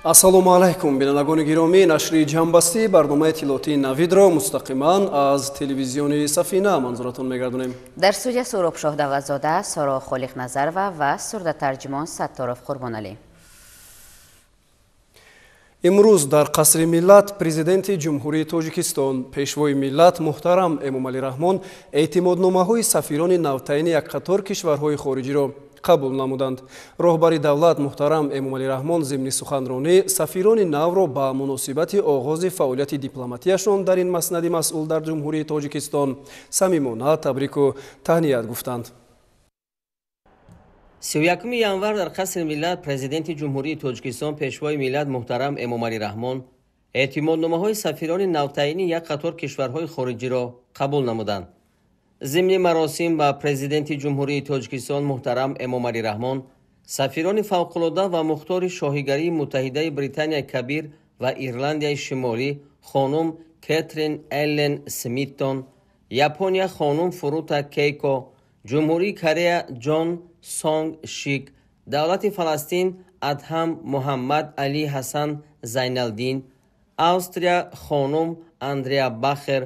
Ассалому алайкум, бинандагони гиромӣ. Нашри ҷамъбастии барномаи иттилоотии Навидро мустақиман аз телевизиони Сафина манзуратон мегардонем. Дар студия Суҳроб Шоҳдавлатзода, Соро Холиқназарова ва сурдатарҷимон Сатторов Қурбоналӣ. Имрӯз дар Қасри миллат Президенти Ҷумҳурии Тоҷикистон, Пешвои миллат муҳтарам Эмомалӣ Раҳмон эътимодномаҳои сафирони навтаъини як қатор кишварҳои хориҷиро қабул намуданд. Роҳбари давлат муҳтарам Эмомалӣ Раҳмон зимни суханронӣ сафирони навро ба муносибати оғози фаъолияти дипломатияшон дар ин маснади масъул дар Ҷумҳурии Тоҷикистон самимона табрику таҳният гуфтанд. 31 январ дар Қасри миллат Президенти Ҷумҳурии Тоҷикистон, Пешвои миллат муҳтарам Эмомалӣ Раҳмон эътимодномаҳои сафирони навтаъини як қатор кишварҳои хориҷиро қабул намуданд. Зимни маросим ба Президенти Ҷумҳурии Тоҷикистон муҳтарам Эмомалӣ Раҳмон сафирони фавқулода ва мухтори Шоҳигарии Муттаҳидаи Британияи Кабир ва Ирландияи Шимолӣ хонум Кетрин Эллен Смиттон, Япония хонум Фурута Кейко, Ҷумҳурии Корея Ҷон Сонг Шик, Давлати Фаластин Адҳам Муҳаммад Али Ҳасан Зайналдин, Австрия хонум Андреа Бахер,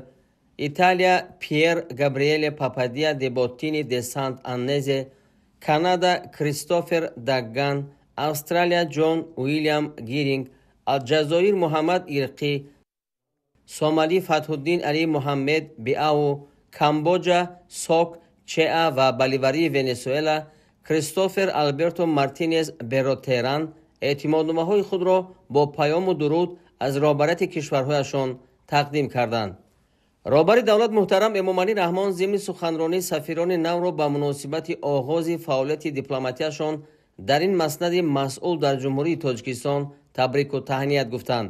Италия Пьер Габриеле Пападия де Боттини де Сант Аннезе, Канада Кристофер Дагган, Австралия Ҷон Уильям Гиринг, Алҷазоир Муҳаммад Ирқӣ, Сомалӣ Фатҳуддин Али Муҳаммед Биау, Камбоҷа Сок Чеа ва Боливарии Венесуэла Кристофер Алберто Мартинес Беротеран эътимодномаҳои худро бо паёму дуруд аз роҳбарияти кишварҳояшон тақдим карданд. Роҳбари давлат муҳтарам Эмомалӣ Раҳмон зимни суханронии сафирони навро ба муносибати оғози фаъолияти дипломатияшон дар ин маснади масъул дар Ҷумҳурии Тоҷикистон табрику таҳният гуфтанд.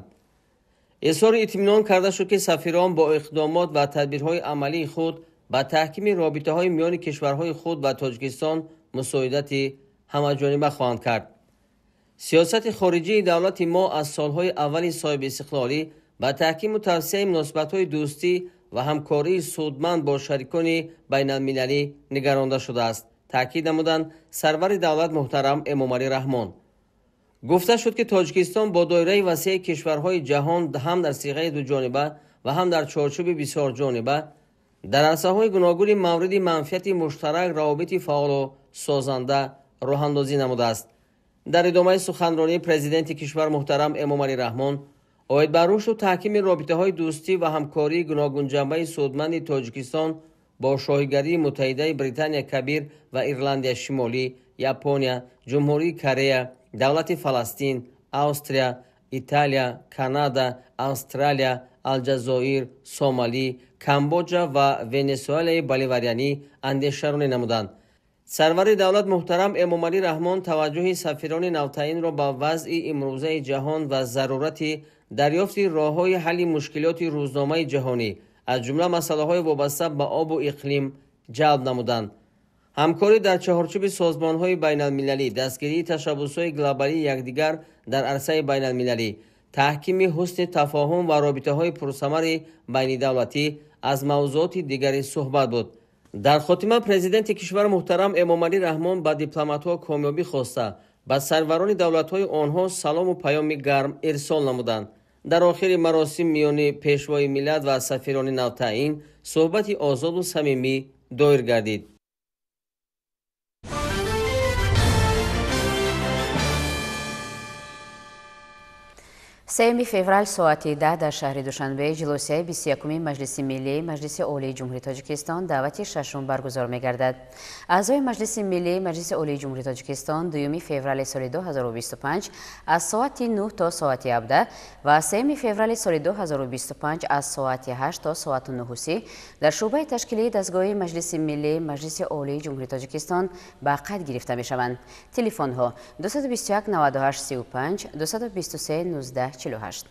Изҳори итминон карда шуд, ки сафирон бо иқдомот ва тадбирҳои амалии худ ба таҳкими робитаҳои миёни кишварҳои худ ва Тоҷикистон мусоидати ҳамаҷониба хоҳанд кард. Сиёсати хориҷии давлати мо аз солҳои аввали соҳибистиқлолӣ ба таҳкиму тавсияи муносибатҳои дӯстӣ ва ҳамкории судманд бо шарикони байналмилалӣ нигаронда шудааст, таъкид намуданд сарвари давлат муҳтарам Эмомалӣ Раҳмон. Гуфта шуд, ки Тоҷикистон бо доираи васеи кишварҳои ҷаҳон ҳам дар сиғаи дуҷониба ва ҳам дар чорчӯби бисёрҷониба дар арсаҳои гуногуни мавриди манфиати муштарак равобити фаъолу созанда роҳандозӣ намудааст. Дар идомаи суханронии Президенти кишвар муҳтарам Эмомалӣ Раҳмон оид ба рушду таҳкими робитаҳои дӯстӣ ва ҳамкории гуногунҷанбаи судманди Тоҷикистон бо Шоҳигарии Муттаҳидаи Британияи Кабир ва Ирландияи Шимолӣ, Япония, Ҷумҳурии Корея, Давлати Фаластин, Австрия, Италия, Канада, Австралия, Алҷазоир, Сомалӣ, Камбоҷа ва Венесуэлаи боливарианӣ андешаронӣ намуданд. Сарвари давлат муҳтарам Эмомалӣ Раҳмон таваҷҷӯҳи сафирони навтаъинро ба вазъи имрӯзаи ҷаҳон ва зарурати дарёфти роҳҳои ҳалли мушкилоти рӯзномаи ҷаҳонӣ, аз ҷумла масъалаҳои вобаста ба обу иқлим ҷалб намуданд. Ҳамкорӣ дар чаҳорчӯби созмонҳои байналмилалӣ, дастгирии ташаббусҳои глобалии якдигар дар арсаи байналмилалӣ, таҳкими ҳусни тафоҳум ва робитаҳои пурсамари байнидавлатӣ аз мавзӯоти дигари суҳбат буд. Дар хотима Президенти кишвар муҳтарам Эмомалӣ Раҳмон ба дипломатҳо комёбӣ хоста, ба сарварони давлатҳои онҳо салому паёми гарм ирсол намуданд. Дар охири маросим миёни Пешвои миллат ва сафирони навтаъин суҳбати озоду самимӣ доир гардид. 3 феврал соати 10 дар шаҳри Душанбе ҷилосияи 21-уми Маҷлиси Миллӣ Маҷлиси Олии Ҷумҳурии Тоҷикистон даъвати шашум баргузор мегардад. Аъзои Маҷлиси Миллӣ Маҷлиси Олии Ҷумҳурии Тоҷикистон 2 феврали соли 2025 аз соати 9 то соати 17 ва 3 феврали соли 2025 аз соати 8 то соати 9:30 дар шӯъбаи ташкилии дастгоҳи Маҷлиси Миллӣ Маҷлиси Олии Ҷумҳурии Тоҷикистон ба қайд гирифта мешаванд. Телефонҳо 221 98 35 223 19 48.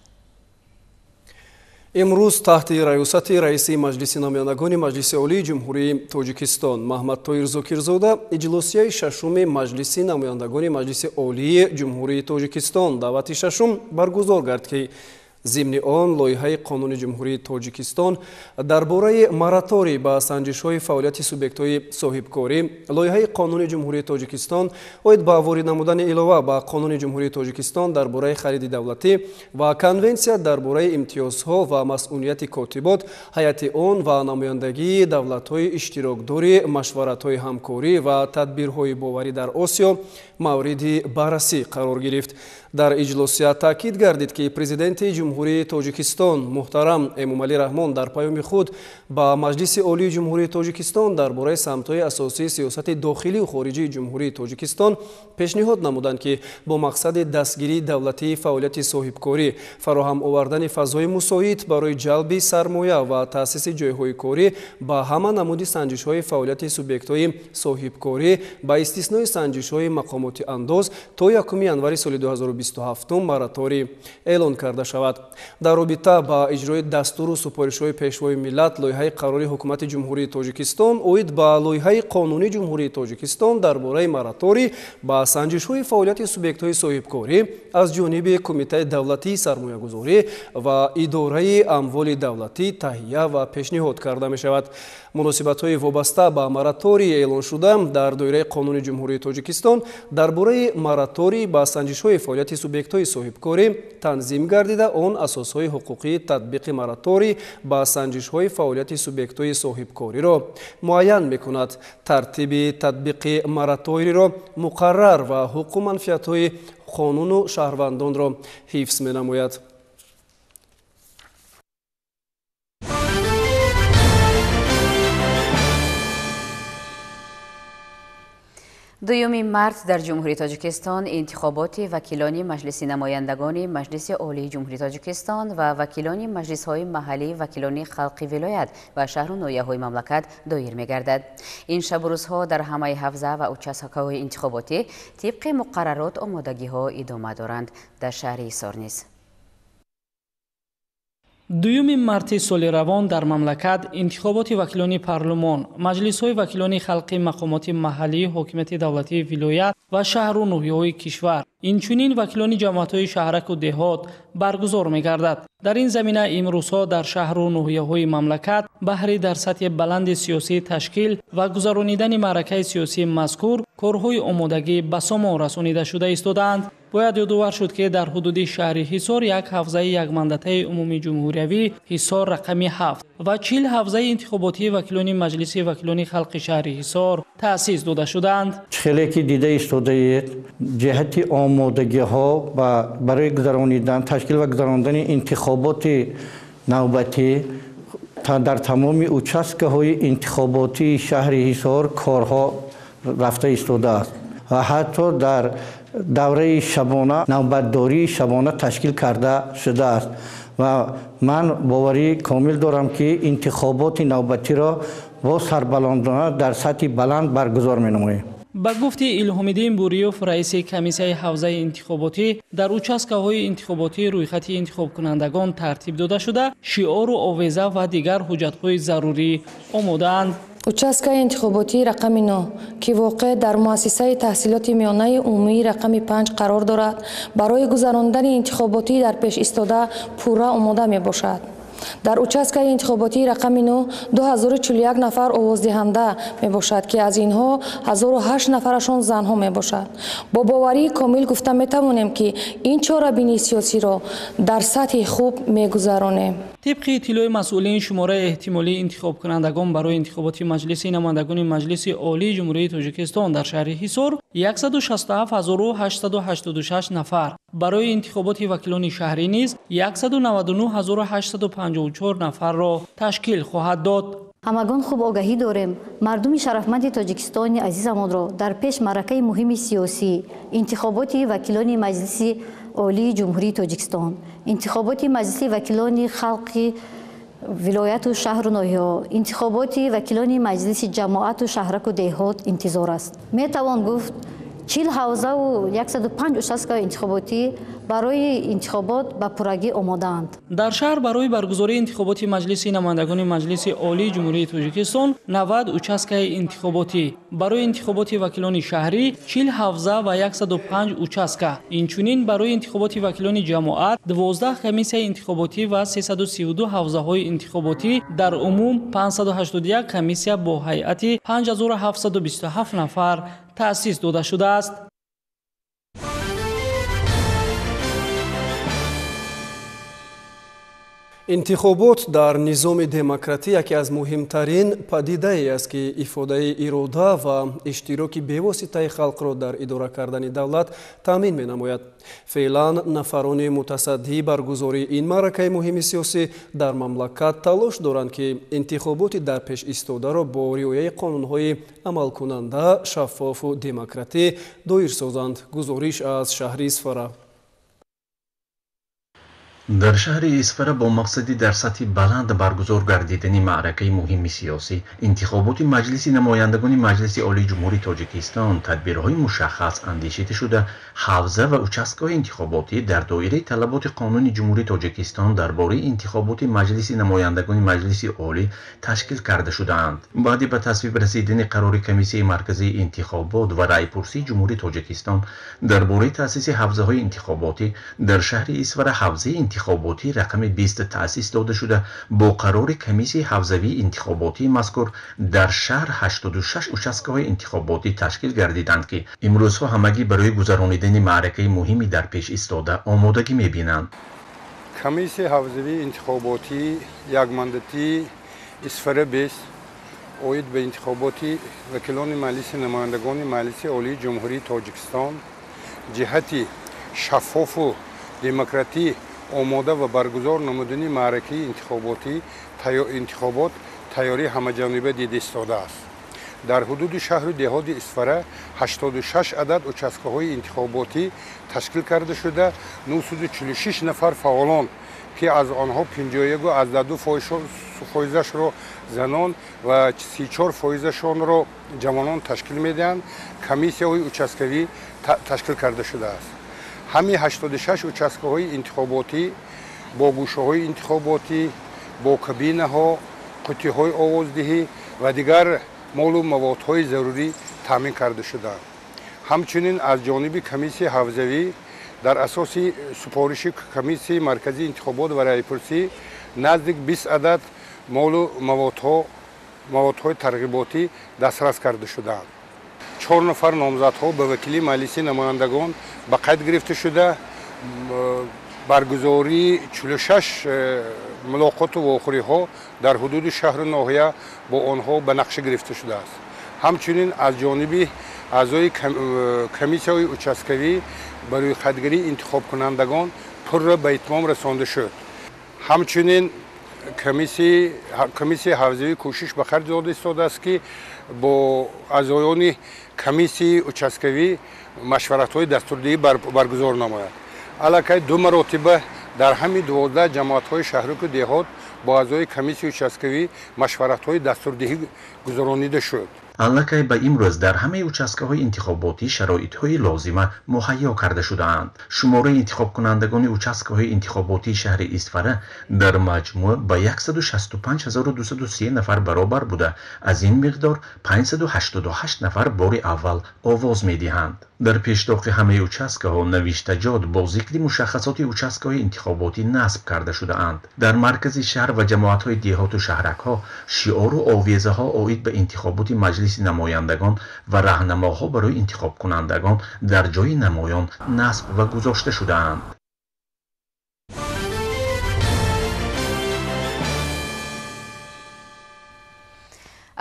Имрӯз таҳти раёсати раиси Маҷлиси намояндагони Маҷлиси Олии Ҷумҳурии Тоҷикистон Маҳмадтоир Зокирзода иҷлосияи шашуми Маҷлиси намояндагони Маҷлиси Олии Ҷумҳурии Тоҷикистон даъвати шашум баргузор гард, ки Зимни он лоиҳаи Қонуни Ҷумҳурии Тоҷикистон дар бораи мораторий ба санҷишҳои фаъолияти субъектҳои соҳибкорӣ, лоиҳаи Қонуни Ҷумҳурии Тоҷикистон оид ба ворид намудани илова ба Қонуни Ҷумҳурии Тоҷикистон дар бораи хариди давлатӣ ва Конвенсия дар бораи имтиёзҳо ва масъунияти котибот, ҳайати он ва намояндагии давлатҳои иштирокдори машваратҳои ҳамкорӣ ва тадбирҳои боварӣ дар Осиё мавриди баррасӣ қарор гирифт. Дар иҷлосия таъкид гардид, ки Президенти Ҷумҳурии Тоҷикистон муҳтарам Эмомалӣ Раҳмон дар паёми худ ба Маҷлиси Олии Ҷумҳурии Тоҷикистон дар бораи самтҳои асосии сиёсати дохилию хориҷии Ҷумҳурии Тоҷикистон пешниҳод намуданд, ки бо мақсади дастгирии давлатии фаъолияти соҳибкорӣ, фароҳам овардани фазои мусоид барои ҷалби сармоя ва таъсиси ҷойҳои корӣ ба ҳама намуди санҷишҳои фаъолияти субъектҳои соҳибкорӣ ба истиснои санҷишҳои мақомоти андоз то 1 январи соли 2027 мораторий эълон карда шавад. Дар робита ба иҷрои дастуру супоришҳои Пешвои миллат, лоиҳаи қарори Ҳукумати Ҷумҳурии Тоҷикистон оид ба лоиҳаи Қонуни Ҷумҳурии Тоҷикистон дар бораи мораторий ба санҷишҳои фаъолияти субъектҳои соҳибкорӣ аз ҷониби Кумитаи давлатии сармоягузорӣ ва Идораи амволи давлатӣ таҳия ва пешниҳод карда мешавад. Муносибатҳои вобаста ба моратории эълоншуда дар доираи Қонуни Ҷумҳурии Тоҷикистон дар бораи мораторий ба санҷишҳои фаъолияти субъектҳои соҳибкорӣ танзим гардида, он асосҳои ҳуқуқии татбиқи мораторий ба санҷишҳои фаъолияти субъектҳои соҳибкориро муайян мекунад, тартиби татбиқи мораторийро муқаррар ва ҳуқуқу манфиатҳои қонуну шаҳрвандонро ҳифз менамояд. Дуюми март дар Ҷумҳурии Тоҷикистон интихоботи вакилони Маҷлиси намояндагони Маҷлиси Олии Ҷумҳурии Тоҷикистон ва вакилони маҷлисҳои маҳаллии вакилони халқи вилоят ва шаҳру ноҳияҳои мамлакат доир мегардад. Ин шабу рӯзҳо дар ҳамаи ҳавза ва участкаҳои интихоботӣ тибқи муқаррарот омодагиҳо идома доранд. Дар шаҳри Ҳисор низ. Дуюми марти соли равон дар мамлакат интихоботи вакилони парлумон, маҷлисҳои вакилони халқи мақомоти маҳаллии ҳокимияти давлатии вилоят ва шаҳру ноҳияҳои кишвар, инчунин вакилони ҷамоатҳои шаҳраку деҳот баргузор мегардад. Дар ин замина имрӯзҳо дар шаҳру ноҳияҳои мамлакат баҳри дар сатҳи баланди сиёсӣ ташкил ва гузаронидани маъракаи сиёсии мазкур корҳои омодагӣ ба сомон расонида шуда истодаанд. Бояд ёдовар шуд, ки дар ҳудуди шаҳри Ҳисор як ҳавзаи якмандатаи умумии ҷумҳуриявӣ Ҳисор рақами 7 ва 40 ҳавзаи интихоботии вакилони Маҷлиси вакилони халқи шаҳри Ҳисор таъсис дода шудаанд. Хеле ки дида истодаед, ҷиҳати омодагиҳо барои гузаронидан, ташкил ва гузарондани интихоботи навбатӣ дар тамоми участкаҳои интихоботии шаҳри Ҳисор корҳо рафта истодааст ва ҳатто дар давраи шабона навбатдории шабона ташкил карда шудааст ва ман боварӣ комил дорам, ки интихоботи навбатиро бо сарбаландона дар сатҳи баланд баргузор менамоем. Ба гуфти Илҳомиддин Буриёв, раиси комиссияи ҳавзаи интихоботӣ, дар участкаҳои интихоботӣ рӯйхати интихобкунандагон тартиб дода шуда, шиору овеза ва дигар ҳуҷҷатҳои зарурӣ омодаанд. Участкаи интихоботии рақами 9, ки воқеъ дар муассисаи таҳсилоти миёнаи умумии рақами 5 қарор дорад, барои гузарондани интихоботӣ дар пеш истода пурра омода мебошад. Дар участкаи интихоботии рақами 9 2041 нафар овоздиҳанда мебошад, ки аз инҳо 1008 нафарашон занҳо мебошад. Бо боварии комил гуфта метавонем, ки ин чорабинии сиёсиро дар сатҳи хуб мегузаронем. Тибқи иттилои масъулин, шумораи эҳтимолии интихобкунандагон барои интихоботи Маҷлиси намояндагони Маҷлиси Олии Ҷумҳурии Тоҷикистон дар шаҳри Ҳисор 167886 нафар, барои интихоботи вакилони шаҳрӣ низ 199854 нафарро ташкил хоҳад дод. Ҳамагон хуб огаҳӣ дорем, мардуми шарафманди Тоҷикистони азизамонро дар пеш маъракаи муҳими сиёсӣ, интихоботи вакилони Маҷлиси Олии Ҷумҳурии Тоҷикистон, интихоботи Маҷлиси вакилони халқи вилояту шаҳру ноҳияҳо, интихоботи вакилони Маҷлиси ҷамоату шаҳраку деҳот интизор аст. Метавон гуфт, 40 ҳавзаву 105 участка интихоботӣ барои интихобот ба пуррагӣ омодаанд. Дар шаҳр барои баргузории интихоботи Маҷлиси намояндагони Маҷлиси Олии Ҷумҳурии Тоҷикистон 90 участкаи интихоботӣ, барои интихоботи вакилони шаҳрӣ 40 ҳавза ва 105 участка, инчунин барои интихоботи вакилони ҷамоат 12 комиссияи интихоботӣ ва 332 ҳавзаҳои интихоботӣ, дар умум 581 комиссия бо ҳайати 5727 нафар таъсис дода шудааст. Интихобот дар низоми демократӣ яке аз муҳимтарин падидае аст, ки ифодаи ирода ва иштироки бевоситаи халқро дар идора кардани давлат таъмин менамояд. Феълан нафарони мутасаддии баргузории ин маъракаи муҳими сиёсӣ дар мамлакат талош доранд, ки интихоботи дар пеш истодаро бо риояи қонунҳои амалкунанда, шаффофу демократӣ доир созанд. Гузориш аз шаҳри Исфара. Дар шаҳри Исфара бо мақсади дар сатҳи баланд баргузор гардидани маъракаи муҳими сиёсӣ, интихоботи Маҷлиси намояндагони Маҷлиси Олии Ҷумҳурии Тоҷикистон тадбирҳои мушаххас андешида шуда, ҳавза ва участкаҳои интихоботӣ дар доираи талаботи Қонуни Ҷумҳурии Тоҷикистон дар бораи интихоботи Маҷлиси намояндагони Маҷлиси Олӣ ташкил карда шудаанд. Баъди ба тасвиб расидани қарори Комиссияи марказии интихобот ва раъйпурсии Ҷумҳурии Тоҷикистон дар бораи таъсиси ҳавзаҳои интихоботӣ, дар шаҳри Исфара ҳавзаи интихоботӣ рақами 20 таъсис дода шуда, бо қарори комиссияи ҳавзавии интихоботии мазкур дар шаҳр 86 участкаҳои интихоботӣ ташкил гардиданд, ки имрӯзҳо ҳамагӣ барои гузаронидани маъракаи муҳими дар пеш истода омодагӣ мебинанд. Комиссияи ҳавзавии интихоботӣ якмандатии Исфара 20 оид ба интихоботи вакилони Маҷлиси намояндагони Маҷлиси Олии Ҷумҳурии Тоҷикистон ҷиҳати шаффофу демократӣ омода ва баргузор намудани маъракаи интихобот тайёрии ҳамаҷониба дида истодааст. Дар ҳудуди шаҳру деҳоти Исфара 86 адад участкаҳои интихоботӣ ташкил карда шуда, 946 нафар фаъолон, ки аз онҳо 51,2 фоизашро занон ва 34 фоизашонро ҷавонон ташкил медиҳанд, комиссияҳои участкавӣ ташкил карда шудааст. Ҳамин 86 участкаҳои интихоботӣ бо гӯшаҳои интихоботӣ, бо кабинаҳо, қуттиҳои овоздиҳӣ ва дигар молу маводҳои зарурӣ таъмин карда шудаанд. Ҳамчунин аз ҷониби комиссияи ҳавзавӣ дар асоси супориши Комиссияи марказии интихобот ва раъйпурсӣ наздик 20 адад молу маводҳои тарғиботӣ дастрас карда шудаанд. 4 нафар номзадҳо ба вакилии Маҷлиси намояндагон ба қайд гирифта шуда, баргузории 46 мулоқоту вохӯриҳо дар ҳудуди шаҳру ноҳия бо онҳо ба нақша гирифта шудааст. Ҳамчунин аз ҷониби аъзои комиссияҳои участкавӣ ба рӯйхатгирии интихобкунандагон пурра ба итмом расонда шуд. Ҳамчунин комиссияи ҳавзавӣ кӯшиш ба харҷ дода истодааст, ки бо аъзоёни комиссияи участкавӣ машваратҳои дастурдиҳӣ баргузор намояд. Аллакай 2 маротиба дар ҳамин 12 ҷамоатҳои шаҳруку деҳот бо аъзои комиссияи участкавӣ машваратҳои дастурдиҳӣ гузаронида шуд. Аллакай ба имрӯз дар ҳамаи участкаҳои интихоботӣ шароитҳои лозима муҳайё карда шудаанд. Шумораи интихобкунандагони участкаҳои интихоботии шаҳри Исфара дар маҷмӯъ ба 165203 нафар баробар буда, аз ин миқдор 588 нафар бори аввал овоз медиҳанд. Дар пешдоқи ҳамаи участкаҳо навиштаҷот бо зикри мушаххасоти участкаҳои интихоботӣ насб карда шудаанд. Дар маркази шаҳр ва ҷамоатҳои деҳоту шаҳракҳо шиору овезаҳо оид ба интихоботи Маҷлиси намояндагон ва раҳнамоҳо барои интихобкунандагон дар ҷои намоён насб ва гузошта шудаанд.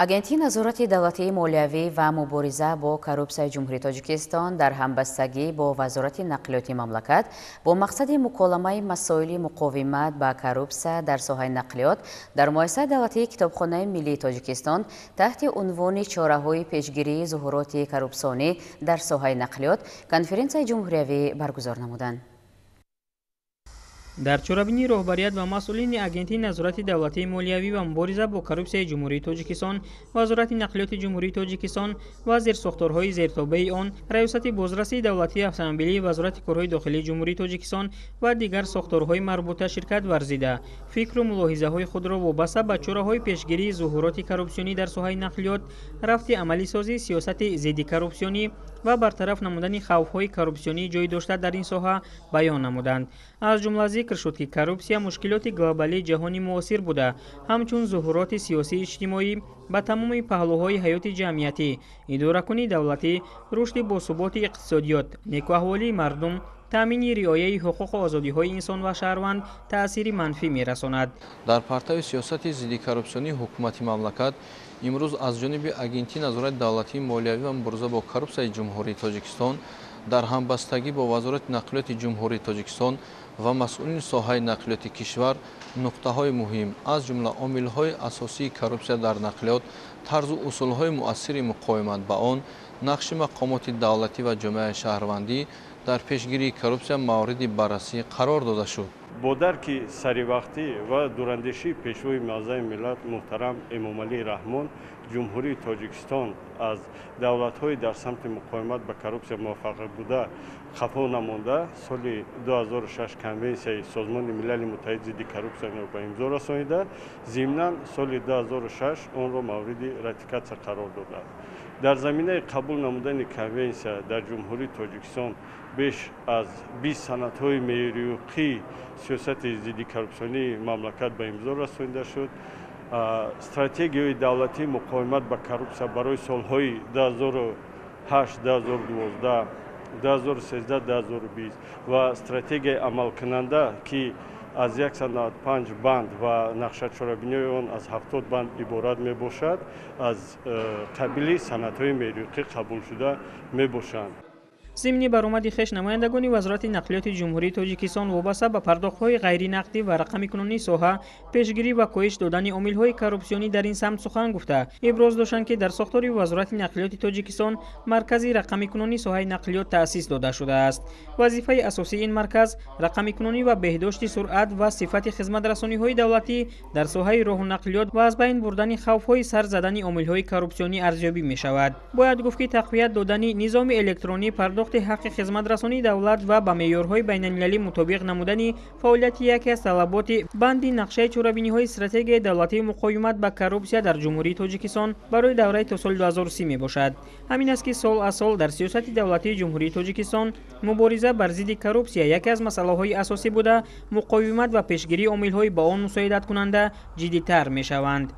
Агентии назорати давлатии молиявӣ ва мубориза бо коррупсияи Ҷумҳурии Тоҷикистон дар ҳамбастагӣ бо Вазорати нақлиёти мамлакат бо мақсади муколамаи масоили муқовимат ба коррупсия дар соҳаи нақлиёт дар муассисаи давлатии Китобхонаи миллии Тоҷикистон таҳти унвони чораҳои пешгирии зуҳуроти коррупсионӣ дар соҳаи нақлиёт конференсияи ҷумҳуриявӣ баргузор намуданд. Дар чорабинии роҳбарият ва масъулини Агентии назорати давлатии молиявӣ ва мубориза бо коррупсияи Ҷумҳурии Тоҷикистон, Вазорати нақлиёти Ҷумҳурии Тоҷикистон ва зерсохторҳои зертобеи он, Раёсати бозрасии давлатии автомобилии Вазорати корҳои дохилии Ҷумҳурии Тоҷикистон ва дигар сохторҳои марбута ширкат варзида, фикру мулоҳизаҳои худро вобаста ба чораҳои пешгирии зуҳуроти коррупсионӣ дар соҳаи нақлиёт, рафти амалисозии сиёсати зидди коррупсионӣ ва бартараф намудани хавфҳои коррупсионӣ ҷой дошта дар ин соҳа баён намуданд. Аз ҷумла зикр шуд, ки коррупсия мушкилоти глобалии ҷаҳони муосир буда, ҳамчун зуҳуроти сиёсии иҷтимоӣ ба тамоми паҳлӯҳои ҳаёти ҷамъиятӣ, идоракунии давлатӣ, рушди босуботи иқтисодиёт, некуаҳволии мардум, таъмини риояи ҳуқуқу озодиҳои инсон ва шаҳрванд таъсири манфӣ мерасонад. Дар партави сиёсати зидди коррупсионии ҳукумати мамлакат имрӯз аз ҷониби Агентии назорати давлатии молиявӣ ва мубориза бо коррупсияи Ҷумҳурии Тоҷикистон дар ҳамбастагӣ бо Вазорати нақлиёти Ҷумҳурии Тоҷикистон ва масъулини соҳаи нақлиёти кишвар нуқтаҳои муҳим, аз ҷумла омилҳои асосии коррупсия дар нақлиёт, тарзу усулҳои муассири муқовимат ба он, нақши мақомоти давлатӣ ва ҷомеаи шаҳрвандӣ дар пешгирии коррупсия мавриди баррасӣ қарор дода шуд. Бо дарки саривақтӣ ва дурандешии Пешвои муаззами миллат муҳтарам Эмомалӣ Раҳмон, Ҷумҳурии Тоҷикистон аз давлатҳои дар самти муқовимат ба коррупсия муваффақ буда қафо намонда, соли 2006 Конвенсияи Созмони Милали Муттаҳид зидди коррупсияро ба имзо расонида, зимнан соли 2006 онро мавриди ратификатсия қарор додааст. Дар заминаи қабул намудани конвенсия дар Ҷумҳурии Тоҷикистон беш аз 20 санадҳои меъёриҳуқуқии сиёсати зидди коррупсионии мамлакат ба имзо расонида шуд. Стратегияи давлатии муқовимат ба коррупсия барои солҳои 2008, 2012, 2013, 2020 ва стратегияи амалкунанда, ки аз 195 банд ва нақшачорабиниҳои он аз 70 банд иборат мебошад, аз қабили санадҳои меъёриҳуқуқӣ қабулшуда мебошанд. Зимни баромади хеш намояндагони Вазорати нақлиёти Ҷумҳурии Тоҷикистон вобаста ба пардохтҳои ғайринақдӣ ва рақамикунонии соҳа, пешгирӣ ва коҳиш додани омилҳои коррупсионӣ дар ин самт сухан гуфта, иброз доштанд, ки дар сохтори Вазорати нақлиёти Тоҷикистон маркази рақамикунонии соҳаи нақлиёт таъсис дода шудааст. Вазифаи асосии ин марказ рақамикунонӣ ва беҳдошти суръат ва сифати хизматрасониҳои давлатӣ дар соҳаи роҳу нақлиёт ва аз байн бурдани хавфҳои сар задани омилҳои коррупсионӣ арзёбӣ мешавад. Бояд гуфт, ки тақвият додани низоми электронӣ пардохти ҳаққи хизматрасонии давлат ва ба меъёрҳои байналмилалӣ мутобиқ намудани фаъолияти яке аз талаботи банди нақшаи чорабиниҳои стратегияи давлатии муқовимат ба коррупсия дар Ҷумҳурии Тоҷикистон барои давраи то соли 2030 мебошад. Ҳамин аст, ки сол аз сол дар сиёсати давлатии Ҷумҳурии Тоҷикистон мубориза бар зидди коррупсия яке аз масъалаҳои асосӣ буда, муқовимат ва пешгирии омилҳои ба он мусоидаткунанда ҷиддитар мешаванд.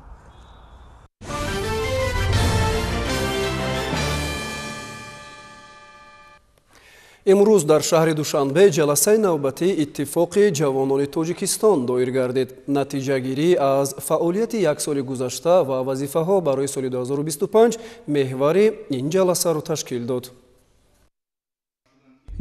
Имрӯз дар шаҳри Душанбе ҷаласаи навбатии Иттифоқи ҷавонони Тоҷикистон доир гардид. Натиҷагирӣ аз фаъолияти як соли гузашта ва вазифаҳо барои соли 2025 меҳвари ин ҷаласаро ташкил дод.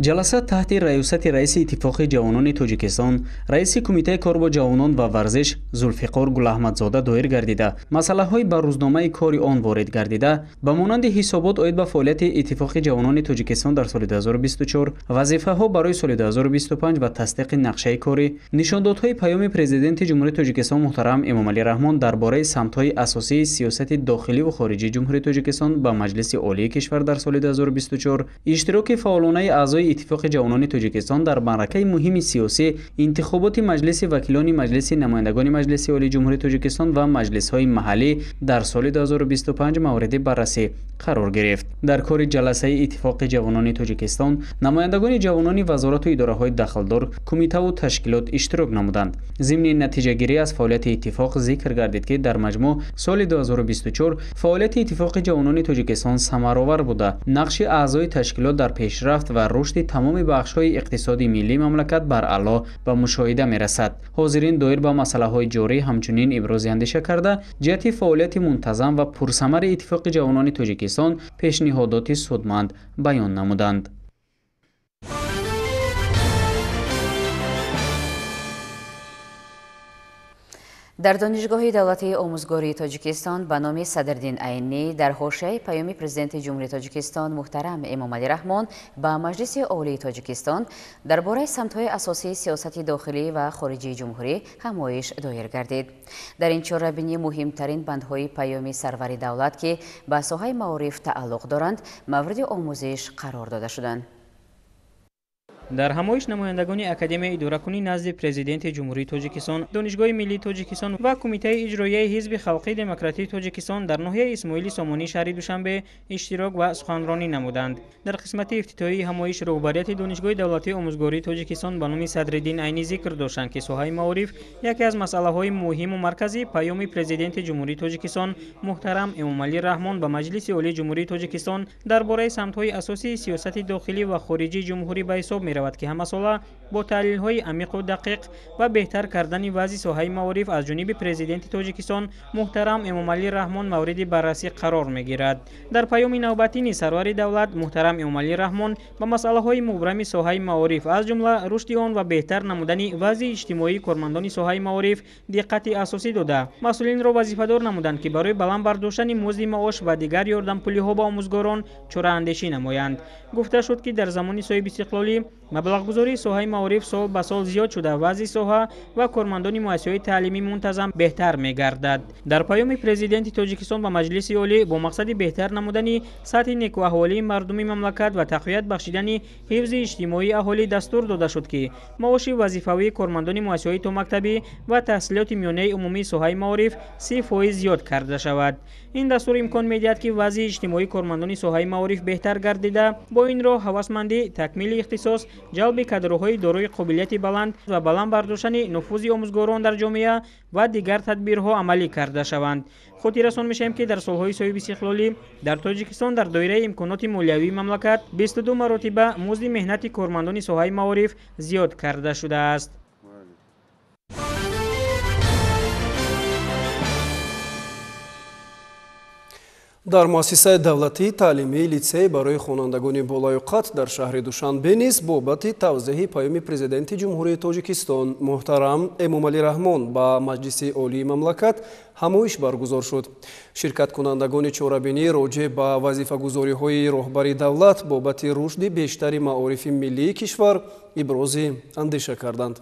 Ҷаласа таҳти раёсати раиси Иттифоқи ҷавонони Тоҷикистон, раиси Кумитаи кор бо ҷавонон ва варзиш Зулфиқор Гулаҳмадзода доир гардида, масъалаҳои ба рӯзномаи кори он ворид гардида, ба монанди ҳисобот оид ба фаъолияти Иттифоқи ҷавонони Тоҷикистон дар соли 2024, вазифаҳо барои соли 2025 ва тасдиқи нақшаи корӣ, нишондодҳои паёми Президенти Ҷумҳурии Тоҷикистон муҳтарам Эмомалӣ Раҳмон дар бораи самтҳои асосии сиёсати дохиливу хориҷии Ҷумҳурии Тоҷикистон ба Маҷлиси Олии кишвар дар соли 2024, иштироки фаъолонаи аъзои Иттифоқи ҷавонони Тоҷикистон дар маъракаи муҳими сиёсӣ, интихоботи Маҷлиси вакилони Маҷлиси намояндагони Маҷлиси Олии Ҷумҳурии Тоҷикистон ва маҷлисҳои маҳаллӣ дар соли 2025 мавриди баррасӣ қарор гирифт. Дар кори ҷаласаи Иттифоқи ҷавонони Тоҷикистон намояндагони ҷавонони вазорату идораҳои дахлдор, кумитаву ташкилот иштирок намуданд. Зимни натиҷагирӣ аз фаъолияти иттифоқ зикр гардид, ки дар маҷмӯъ соли 2024 фаъолияти Иттифоқи ҷавонони Тоҷикистон самаровар буда, нақши аъзои ташкилот дар пешрафт ва рушди тамоми бахшҳои иқтисоди миллии мамлакат баръало ба мушоҳида мерасад. Ҳозирин доир ба масъалаҳои ҷорӣ ҳамчунин ибрози андеша карда, ҷиҳати фаъолияти мунтазам ва пурсамари Иттифоқи ҷавонони Тоҷикистон пешниҳодоти судманд баён намуданд. Дар Донишгоҳи давлатии омӯзгории Тоҷикистон ба номи Садриддин Айнӣ дар ҳошияи паёми Президенти Ҷумҳурии Тоҷикистон муҳтарам Эмомалӣ Раҳмон ба Маҷлиси Олии Тоҷикистон дар бораи самтҳои асосии сиёсати дохилӣ ва хориҷии ҷумҳурӣ ҳамоиш доир гардид. Дар ин чорабинӣ муҳимтарин бандҳои паёми сарвари давлат, ки ба соҳаи маориф тааллуқ доранд, мавриди омӯзиш қарор дода шуданд. Дар ҳамоиш намояндагони Академияи идоракунӣ назди Президенти Ҷумҳурии Тоҷикистон, Донишгоҳи миллии Тоҷикистон ва Кумитаи иҷроияи Ҳизби халқии демократии Тоҷикистон дар ноҳияи Исмоили Сомонӣ шаҳри Душанбе иштирок ва суханронӣ намуданд. Дар қисмати ифтитоҳии ҳамоиш роҳбарияти Донишгоҳи давлатии омӯзгории Тоҷикистон ба номи Садриддин Айнӣ зикр доштанд, ки соҳаи маориф яке аз масъалаҳои муҳиму марказии паёми Президенти Ҷумҳурии Тоҷикистон муҳтарам Эмомалӣ Раҳмон ба Маҷлиси Олии Ҷумҳурии Тоҷикистон дар бораи самтҳои асосии сиёсати дохилӣ ва хориҷии ҷумҳурӣ ба ҳисоб меравад, ки ҳамасола бо таҳлилҳои амиқу дақиқ ва беҳтар кардани вазъи соҳаи маориф аз ҷониби Президенти Тоҷикистон муҳтарам Эмомалӣ Раҳмон мавриди баррасӣ қарор мегирад. Дар паёми навбатӣ низ сарвари давлат муҳтарам Эмомалӣ Раҳмон ба масъалаҳои мубрами соҳаи маориф, аз ҷумла рушди он ва беҳтар намудани вазъи иҷтимоии кормандони соҳаи маориф диққати асосӣ дода, масъулинро вазифадор намуданд, ки барои баланд бардоштани музди маош ва дигар ёрдампулиҳо ба омӯзгорон чораандешӣ намоянд. Гуфта шуд, ки дар замони соҳибистиқлолӣ маблағгузории соҳаи маориф сол ба сол зиёд шуда, вазъи соҳа ва кормандони муассисаҳои таълимӣ мунтазам беҳтар мегардад. Дар паёми Президенти Тоҷикистон ба Маҷлиси Олӣ бо мақсади беҳтар намудани сатҳи некуаҳволии мардуми мамлакат ва тақвият бахшидани ҳифзи иҷтимоии аҳолӣ дастур дода шуд, ки маоши вазифавии кормандони муассисаҳои томактабӣ ва таҳсилоти миёнаи умумии соҳаи маориф 30% зиёд карда шавад. Ин дастур имкон медиҳад, ки вазъи иҷтимоии кормандони соҳаи маориф беҳтар гардида, бо ин роҳ ҳавасмандӣ, такмили ихтисос, ҷалби кадрҳои дорои қобилияти баланд ва баланд бардоштани нуфузи омӯзгорон дар ҷомеа ва дигар тадбирҳо амалӣ карда шаванд. Хотиррасон мешавем, ки дар солҳои соҳибистиқлолӣ дар Тоҷикистон дар доираи имконоти молиявии мамлакат 22 маротиба музди меҳнати кормандони соҳаи маориф зиёд карда шудааст. Дар муассисаи давлатии таълимии литсей барои хонандагони болаёқат дар шаҳри Душанбе низ бобати тавзеҳи паёми Президенти Ҷумҳурии Тоҷикистон муҳтарам Эмомалӣ Раҳмон ба Маҷлиси Олии мамлакат ҳамоиш баргузор шуд. Ширкаткунандагони чорабинӣ роҷеъ ба вазифагузориҳои роҳбари давлат бобати рушди бештари маорифи миллии кишвар ибрози андеша карданд.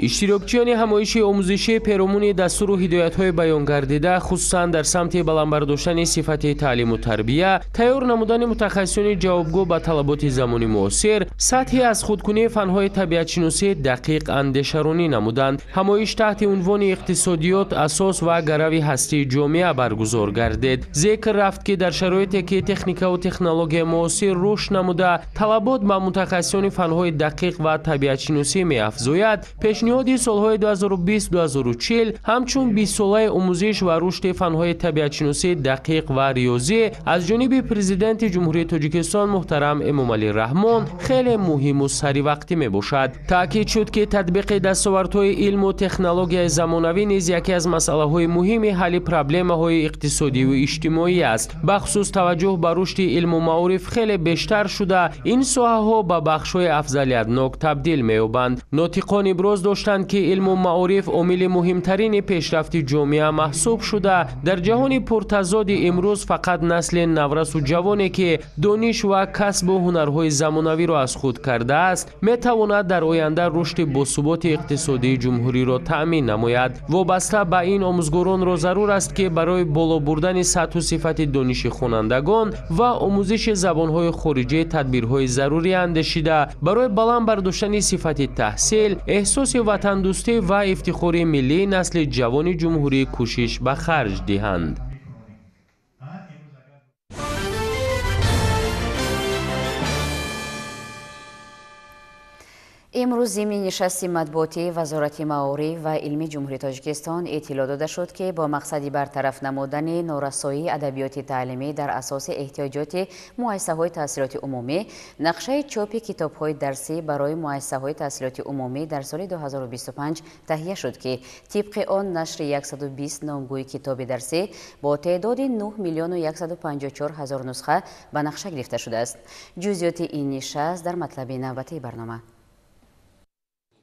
Иштирокчиёни ҳамоиши омӯзишии перомуни дастуру ҳидоятҳои баёнгардида, хусусан дар самти баланд бардоштани сифати таълиму тарбия, тайёр намудани мутахассисони ҷавобгӯ ба талаботи замони муосир, сатҳи аз худкунии фанҳои табиатшиносӣ дақиқ андешаронӣ намуданд. Ҳамоиш таҳти унвони иқтисодиёт, асос ва гарави ҳастии ҷомеа баргузор гардид. Зикр рафт, ки дар шароите ки техникаву технологияи муосир рушд намуда, талабот ба мутахассисони фанҳои дақиқ ва табиатшиносӣ меафзояд, пешниҳоди солҳои 2020-2040 ҳамчун 20-солаи омӯзиш ва рушди фанҳои табиатшиносӣ дақиқ ва риёзӣ аз ҷониби Президенти Ҷумҳурии Тоҷикистон муҳтарам Эмомалӣ Раҳмон хеле муҳиму саривақтӣ мебошад. Таъкид шуд, ки татбиқи дастовардҳои илму технологияи замонавӣ низ яке аз масъалаҳои муҳими ҳалли проблемаҳои иқтисодиву иҷтимоӣ аст. Бахусус таваҷҷӯҳ ба рушди илму маориф хеле бештар шуда, ин соҳаҳо ба бахшҳои афзалиятнок табдил меёбанд. Нотиқон иброз доштанд, ки илму маориф омили муҳимтарини пешрафти ҷомеа маҳсуб шуда, дар ҷаҳони пуртазоди имрӯз фақат насли наврасу ҷавоне, ки дониш ва касбу ҳунарҳои замонавиро аз худ кардааст, метавонад дар оянда рушди босуботи иқтисодии ҷумҳуриро таъмин намояд. Вобаста ба ин омӯзгоронро зарур аст, ки барои боло бурдани сатҳу сифати дониши хонандагон ва омӯзиши забонҳои хориҷӣ тадбирҳои зарурӣ андешида, барои баланд бардоштани сифати таҳсил, эҳсоси ватандӯстӣ ва ифтихори миллии насли ҷавони ҷумҳурӣ кӯшиш ба харҷ диҳанд. Имрӯз зимни нишасти матбуотии Вазорати маориф ва илми Ҷумҳурии Тоҷикистон иттилоъ дода шуд, ки бо мақсади бартараф намудани норасоии адабиёти таълимӣ дар асоси эҳтиёҷоти муассисаҳои таҳсилоти умумӣ, нақшаи чопи китобҳои дарсӣ барои муассисаҳои таҳсилоти умумӣ дар соли 2025 таҳия шуд, ки тибқи он нашри 120 номгӯи китоби дарсӣ бо теъдоди 9 154 000 нусха ба нақша гирифта шудааст. Ҷузъиёти ин нишаст дар матлаби навбатии барнома.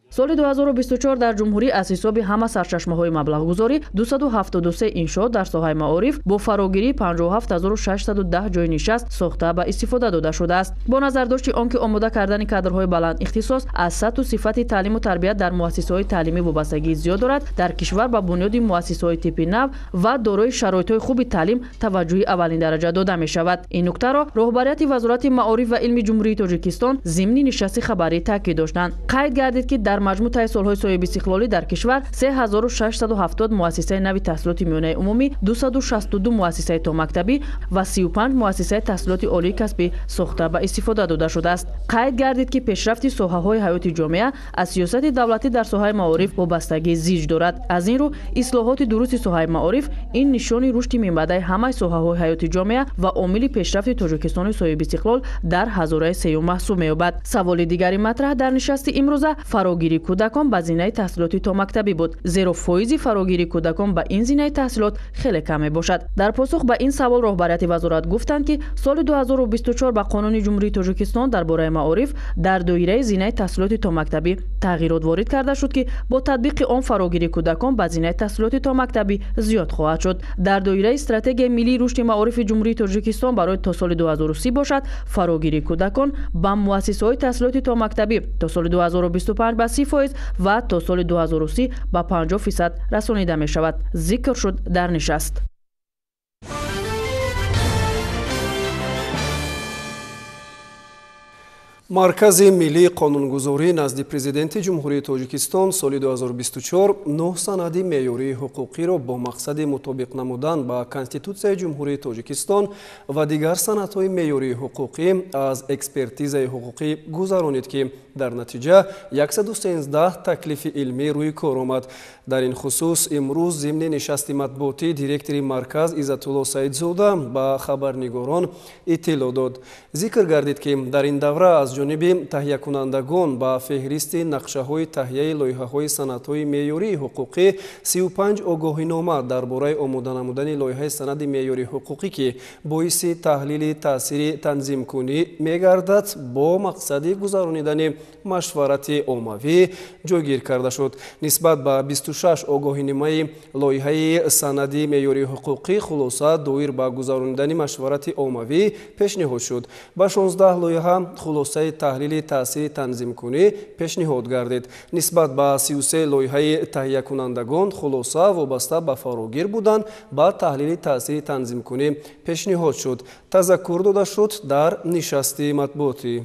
Соли 2024 дар ҷумҳурӣ аз ҳисоби ҳама сарчашмаҳои маблағгузорӣ 273 иншоот дар соҳаи маориф бо фарогирии 57610 ҷойи нишаст сохта ба истифода дода шудааст. Бо назардошти он ки омода кардани кадрҳои баланд ихтисос аз сатҳу сифати таълиму тарбият дар муассисаҳои таълимӣ вобастагии зиёд дорад, дар кишвар ба бунёди муассисаҳои типи нав ва дорои шароитҳои хуби таълим таваҷҷӯҳи аввалиндараҷа дода мешавад. Ин нуктаро роҳбарияти Вазорати маориф ва илми Ҷумҳурии Тоҷикистон зимни нишасти хабарӣ таъкид доштанд. Қайд гардид, ки дар маҷмӯъ таи солҳои соҳибистиқлолӣ дар кишвар 3670 муассисаи нави таҳсилоти миёнаи умумӣ, 262 муассисаи томактабӣ ва 35 муассисаи таҳсилоти олии касбӣ сохта ба истифода дода шудааст. Қайд гардид, ки пешрафти соҳаҳои ҳаёти ҷомеа аз сиёсати давлатӣ дар соҳаи маориф вобастагии зич дорад. Аз ин рӯ ислоҳоти дурусти соҳаи маориф ин нишони рушди минбаъдаи ҳамаи соҳаҳои ҳаёти ҷомеа ва омили пешрафти Тоҷикистони соҳибистиқлол дар ҳазораи сеюм маҳсуб меёбад. Саволи дигари матраҳ дар нишасти имрӯза фарогирии кӯдакон ба зинаи таҳсилоти томактабӣ буд, зеро фоизи фарогирии кӯдакон ба ин зинаи таҳсилот хеле кам мебошад. Дар посух ба ин савол роҳбарияти вазорат гуфтанд, ки соли 2024 ба Қонуни Ҷумҳурии Тоҷикистон дар бораи маориф дар доираи зинаи таҳсилоти томактабӣ тағйирот ворид карда шуд, ки бо татбиқи он фарогирии кӯдакон ба зинаи таҳсилоти томактабӣ зиёд хоҳад шуд. Дар доираи стратегияи миллии рушди маорифи Ҷумҳурии Тоҷикистон барои то соли 2030 бошад, фарогирии кӯдакон ба муассисаҳои таҳсилоти томактабӣ то соли 2025 ба 30% ва то соли 2030 ба 50% расонида мешавад, зикр шуд дар нишаст. Маркази миллии қонунгузорӣ назди Президенти Ҷумҳурии Тоҷикистон соли 2024 9 санади меъёрии ҳуқуқиро бо мақсади мутобиқ намудан ба Конститутсияи Ҷумҳурии Тоҷикистон ва дигар санадҳои меъёрии ҳуқуқӣ аз экспертизаи ҳуқуқӣ гузаронид, ки дар натиҷа 113 таклифи илмӣ рӯи кор омад. Дар ин хусус имрӯз зимни нишасти матбуотӣ директори марказ Иззатулло Саидзода ба хабарнигорон иттилоъ дод. Зикр гардид, ки дар ин давра аз ҷониби таҳиякунандагон ба феҳристи нақшаҳои таҳияи лоиҳаҳои санадҳои меъёрии ҳуқуқӣ 35 огоҳинома дар бораи омода намудани лоиҳаи санади меъёрии ҳуқуқӣ, ки боиси таҳлили таъсири танзимкунӣ мегардад, бо мақсади гузаронидани машварати оммавӣ ҷойгир карда шуд. Нисбат ба 26 огоҳиномаи лоиҳаи санади меъёрии ҳуқуқӣ хулоса доир ба гузаронидани машварати оммавӣ пешниҳод шуд. Ба 16 лоиҳа хулосаи таҳлили таъсири танзимкунӣ пешниҳод гардид. Нисбат ба 33 лоиҳаи таҳиякунандагон хулоса вобаста ба фарогир будан ба таҳлили таъсири танзимкунӣ пешниҳод шуд. Тазаккур дода шуд дар нишасти матбуотӣ.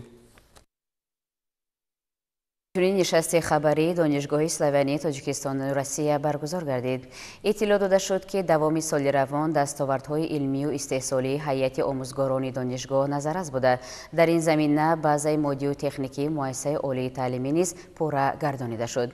Чунин нишасти хабарии Донишгоҳи славянии Тоҷикистону Россия баргузор гардид. Иттилоъ дода шуд, ки давоми соли равон дастовардҳои илмию истеҳсолии ҳайати омӯзгорони донишгоҳ назаррас буда. Дар ин замина базаи моддию техникии муассисаи олии таълимӣ низ пурра гардонида шуд.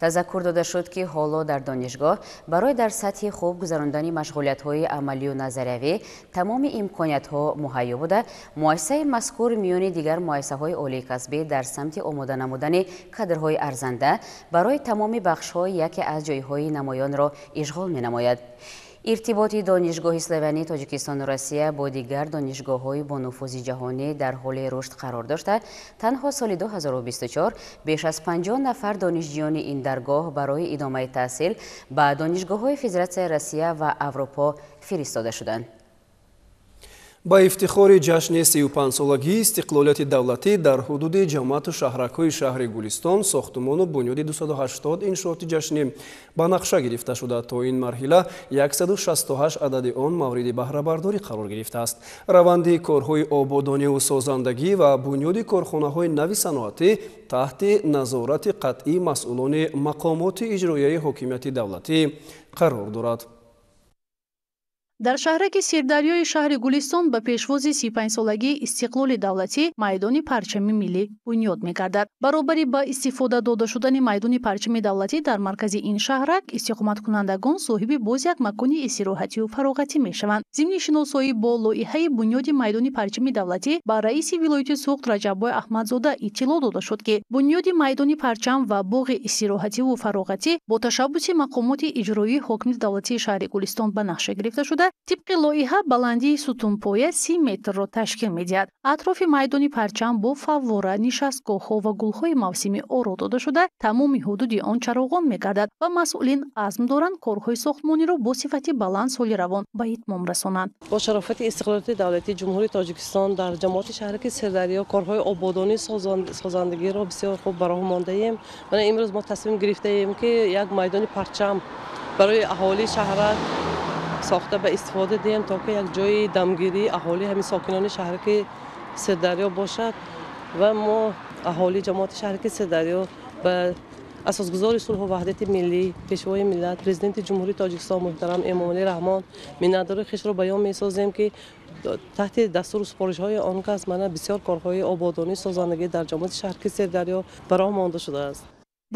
Тазаккур дода шуд, ки ҳоло дар донишгоҳ барои дар сатҳи хуб гузарондани машғулиятҳои амалию назариявӣ тамоми имкониятҳо муҳайё буда, муассисаи мазкур миёни дигар муассисаҳои олии касбӣ дар самти омода намудани кадрҳои арзанда барои тамоми бахшҳо яке аз ҷойҳои намоёнро ишғол менамояд. Иртиботи Донишгоҳи славянии Тоҷикистону Россия бо дигар донишгоҳҳои бонуфузи ҷаҳонӣ дар ҳоли рушд қарор дошта, танҳо соли 2024 беш аз 50 нафар донишҷӯёни ин даргоҳ барои идомаи таҳсил ба донишгоҳҳои Федератсияи Россия ва Аврупо фиристода шуданд. Ба ифтихори ҷашни 35-солагии истиқлолияти давлатӣ дар ҳудуди ҷамоату шаҳракҳои шаҳри Гулистон сохтумону бунёди 280 иншооти ҷашнӣ ба нақша гирифта шуда, то ин марҳила 168 адади он мавриди баҳрабардорӣ қарор гирифтааст. Раванди корҳои ободониву созандагӣ ва бунёди корхонаҳои нави саноатӣ таҳти назорати қатъии масъулони мақомоти иҷроияи ҳокимияти давлатӣ қарор дорад. Дар шаҳраки Сирдарёи шаҳри Гулистон ба пешвози 35-солагии истиқлоли давлатӣ майдони парчами миллӣ бунёд мегардад. Баробари ба истифода дода шудани майдони парчами давлатӣ дар маркази ин шаҳрак истиқоматкунандагон соҳиби боз як макони истироҳатию фароғатӣ мешаванд. Зимни шиносоӣ бо лоиҳаи бунёди майдони парчами давлатӣ ба раиси вилояти Суғд Раҷаббой Аҳмадзода иттилоъ дода шуд, ки бунёди майдони парчам ва боғи истироҳативу фароғатӣ бо ташаббуси мақомоти иҷроии ҳокимияти давлатии шаҳри Гулистон ба нақша гирифта шуда, Тибқи лоиҳа баландии сутунпоя 30 метрро ташкил медиҳад. Атрофи майдони парчам бо фаввора, нишастгоҳҳо ва гулҳои мавсимӣ оро дода шуда, тамоми ҳудуди он чароғон мегардад ва масъулин азм доранд корҳои сохтмониро бо сифати баланд соли равон ба итмом расонанд. Бо шарофати истиқлолияти давлатии Ҷумҳурии Тоҷикистон дар ҷамоати шаҳраки Сирдарё корҳои ободонӣ созандагиро бисёр хуб ба роҳ мондаем. Мана имрӯз мо тасмим гирифтаем, ки як майдони парчам барои аҳолии шаҳрак сохта ба истифода диҳем, то ки як ҷои дамгирии аҳолӣ, ҳамин сокинони шаҳраки Сирдарё бошад. Ва мо аҳолии ҷамоати шаҳраки Сирдарё ба асосгузори сулҳу ваҳдати миллӣ, пешвои миллат, президенти Ҷумҳурии Тоҷикистон муҳтарам Эмомалӣ Раҳмон миннатдории хешро баён месозем, ки таҳти дастуру супоришҳои он кас мана бисёр корҳои ободонӣ созандагӣ дар ҷамоати шаҳраки Сирдарё ба роҳ монда шудааст.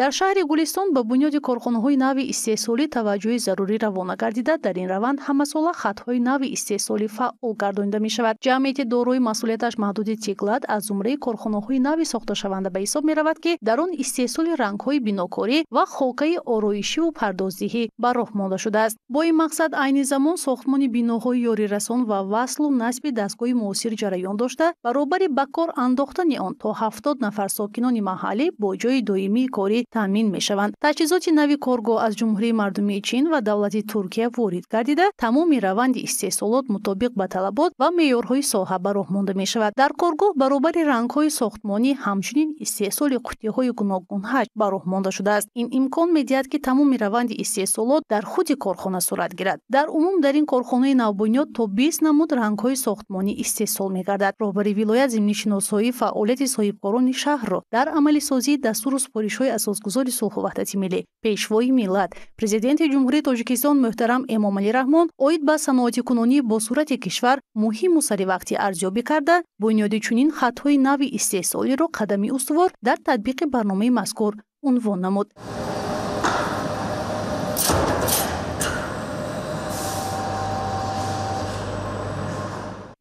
Дар шаҳри Гулистон ба бунёди корхонаҳои нави истеҳсолӣ таваҷҷӯҳи зарурӣ равона гардида, дар ин раванд ҳамасола хатҳои нави истеҳсолӣ фаъол гардонида мешавад. Ҷамъияти дорои масъулияташ маҳдуди Тиглат аз зумраи корхонаҳои нави сохташаванда ба ҳисоб меравад, ки дар он истеҳсоли рангҳои бинокорӣ ва хокаи ороишиву пардоздиҳӣ ба роҳ монда шудааст. Бо ин мақсад айни замон сохтмони биноҳои ёрирасон ва васлу насби дастгоҳи муосир ҷараён дошта, баробари ба кор андохтани он то 70 нафар сокинони маҳаллӣ бо ҷои доимии корӣ таъмин мешаванд. Таҷҳизоти нави коргоҳ аз Ҷумҳурии Мардумии Чин ва давлати Туркия ворид гардида, тамоми раванди истеҳсолот мутобиқ ба талабот ва меъёрҳои соҳа ба роҳ монда мешавад. Дар коргоҳ баробари рангҳои сохтмонӣ ҳамчунин истеҳсоли қуттиҳои гуногунҳаҷм ба роҳ монда шудааст. Ин имкон медиҳад, ки тамоми раванди истеҳсолот дар худи корхона сурат гирад. Дар умум дар ин корхонаи навбунёд то 20 намуд рангҳои сохтмонӣ истеҳсол мегардад. Роҳбари вилоят зимни шиносоии фаъолияти соҳибкорони шаҳрро дар амалисозии дастуру супоришҳои асосгузори сулҳу ваҳдати миллӣ, пешвои миллат, президенти Ҷумҳурии Тоҷикистон муҳтарам Эмомалӣ Раҳмон оид ба саноатикунонӣ бо сурати кишвар муҳиму саривақтӣ арзёбӣ карда, бунёди чунин хатҳои нави истеҳсолиро қадами устувор дар татбиқи барномаи мазкур унвон намуд.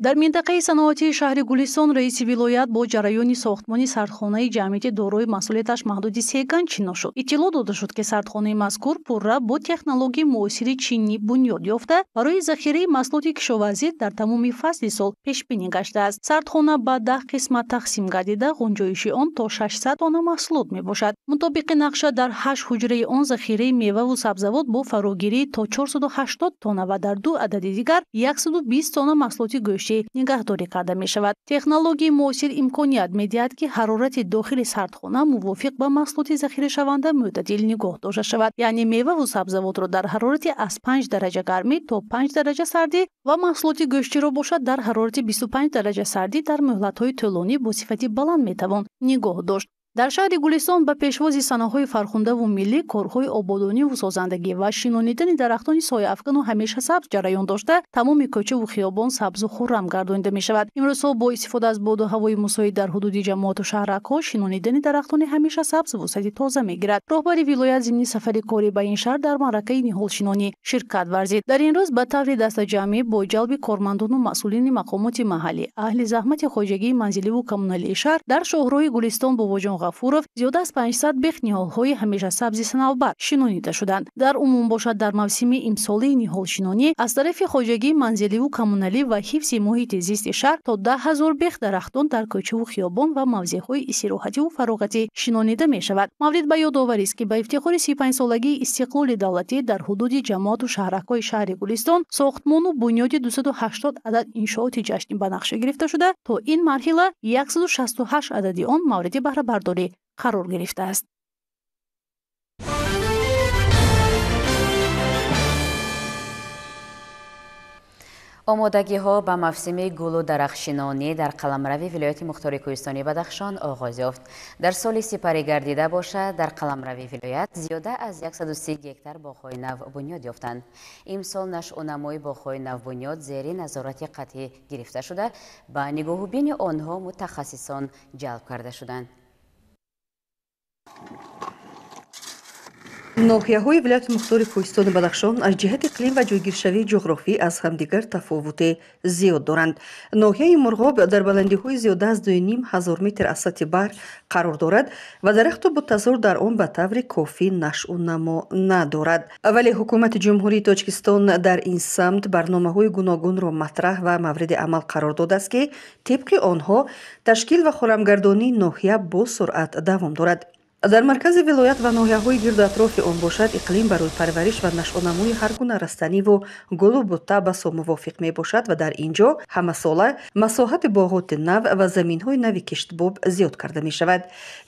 Дар минтақаи саноатии шаҳри Гулистон раиси вилоят бо ҷараёни сохтмони сардхонаи ҷамъияти дорои масъулияташ маҳдуди Сеган шинос шуд. Иттилоъ дода шуд, ки сардхонаи мазкур пурра бо технологияи муосири чинӣ бунёд ёфта, барои захираи маҳсулоти кишоварзӣ дар тамоми фасли сол пешбинӣ гаштааст. Сардхона ба 10 қисмат тақсим гардида, ғунҷоиши он то 600 тонна маҳсулот мебошад. Мутобиқи нақша дар 8 ҳуҷраи он захираи меваву сабзавот бо фарогирии то 480 тонна ва дар 2 адади дигар 120 тонна маҳсулоти гӯштӣ нигаҳдорӣ карда мешавад. Технологияи муосир имконият медиҳад, ки ҳарорати дохили сардхона мувофиқ ба маҳсулоти захирашаванда мӯътадил нигоҳ дошта шавад. Яъне меваву сабзавотро дар ҳарорати аз 5 дараҷа гармӣ то 5 дараҷа сардӣ ва маҳсулоти гӯштиро бошад дар ҳарорати 25 дараҷа сардӣ дар муҳлатҳои тӯлонӣ бо сифати баланд метавон нигоҳ дошт. Дар шаҳри Гулистон ба пешвози санаҳои фархундаву миллӣ корҳои ободониву созандагӣ ва шинонидани дарахтони сояафкану ҳамеша сабз ҷараён дошта, тамоми кӯчаву хиёбон сабзу хуррам гардонида мешавад. Имрӯзҳо бо истифода аз боду ҳавои мусоид дар ҳудуди ҷамоату шаҳракҳо шинонидани дарахтони ҳамеша сабз вусъати тоза мегирад. Роҳбари вилоят зимни сафари корӣ ба ин шаҳр дар маъракаи ниҳолшинонӣ ширкат варзид. Дар ин рӯз ба таври дастаҷамъӣ бо ҷалби кормандону масъулини мақомоти маҳаллӣ, аҳли заҳмати хоҷагии манзиливу коммуналии шаҳр дар шоҳроҳи Гулистон Бобоҷон Ғафуров зиёда аз 500 бех ниҳолҳои ҳамешасабзи санавбар шинонида шуданд. Дар умум бошад дар мавсими имсолии ниҳолшинонӣ аз тарафи хоҷагии манзиливу коммуналӣ ва ҳифзи муҳити зисти шаҳр то 10 000 бех дарахтон дар кӯчаву хиёбон ва мавзеъҳои истироҳативу фароғатӣ шинонида мешавад. Маврид ба ёдоварист, ки ба ифтихори 35-солагии истиқлоли давлатӣ дар ҳудуди ҷамоату шаҳракҳои шаҳри Гулистон сохтмону бунёди 280 адад иншооти ҷашнӣ ба нақша гирифта шуда, то ин марҳила 168 адади он мавриди баҳрабардорӣ қарор гирифтааст. Омодагиҳо ба мавсими гулу дарахтшинонӣ дар қаламрави вилояти мухтори кӯҳистони Бадахшон оғоз ёфт. Дар соли сипарӣ гардида бошад, дар қаламрави вилоят зиёда аз 130 гектар боғҳои нав бунёд ёфтанд. Имсол нашъунамои боғҳои навбунёд зери назорати қатъӣ гирифта шуда, ба нигоҳубини онҳо мутахассисон ҷалб карда шуданд. Ноҳияҳои вилояти мухтори Кӯҳистони Бадахшон аз ҷиҳати иқлим ва ҷойгиршавии ҷуғрофӣ аз ҳамдигар тафовуте зиёд доранд. Ноҳияи Мурғоб дар баландиҳои зиёда аз 2500 метр аз сатҳи баҳр қарор дорад ва дарахту буттазор дар он ба таври кофӣ нашъу намо надорад. Вале ҳукумати Ҷумҳурии Тоҷикистон дар ин самт барномаҳои гуногунро матраҳ ва мавриди амал қарор додааст, ки тибқи онҳо ташкил ва хурамгардонии ноҳия бо суръат давом дорад. Дар маркази вилоят ва ноҳияҳои гирду атрофи он бошад, иқлим барои парвариш ва нашъунамои ҳар гуна растаниву гулу бутта басо мувофиқ мебошад ва дар ин ҷо ҳамасола масоҳати боғоти нав ва заминҳои нави киштбоб зиёд карда мешавад.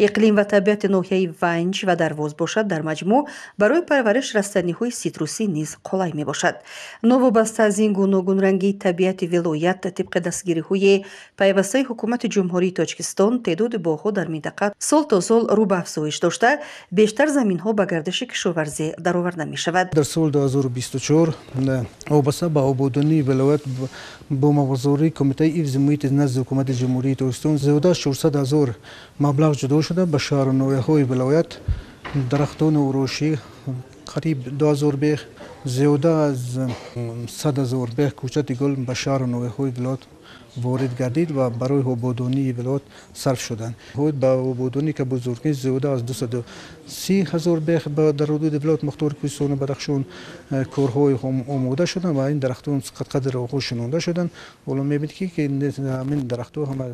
Иқлим ва табиати ноҳияи Ванҷ ва Дарвоз бошад, дар маҷмӯъ барои парвариш растаниҳои ситрусӣ низ қулай мебошад. Новобаста аз ин гуногунрангии табиати вилоят, тибқи дастгириҳои пайвастаи ҳукумати Ҷумҳурии Тоҷикистон, теъдоди боғҳо дар минтақа сол то сол рӯ ба афзоиш дошта, бештар заминҳо ба гардиши кишоварзӣ дароварда мешавад. Дар соли 2024 вобаста ба ободонии вилоят бо мавзӯри Кумитаи ҳифзи муҳити назди ҳукумати Ҷумҳурии Тоҷикистон зиёда аз 400 ҳазор маблағ ҷудо шуда ба шаҳру ноҳияҳои вилоят дарахтони урӯшӣ қариб 2000 бех, зиёда аз 100 ҳазор бех кӯчати гул ба шаҳру ноҳияҳои вилоят ворид гардид ва барои ободонии вилоят сарф шуданд. Ба ободонӣ ки бузургӣ зиёда аз 230 ҳазор бех дар ҳудуди вилоят мухтори Кӯҳистони Бадахшон корҳои омода шуданд ва ин дарахтон қадқадри оғоз шинонда шуданд. Ҳоло мебинед ки ҳамин дарахтҳо ҳама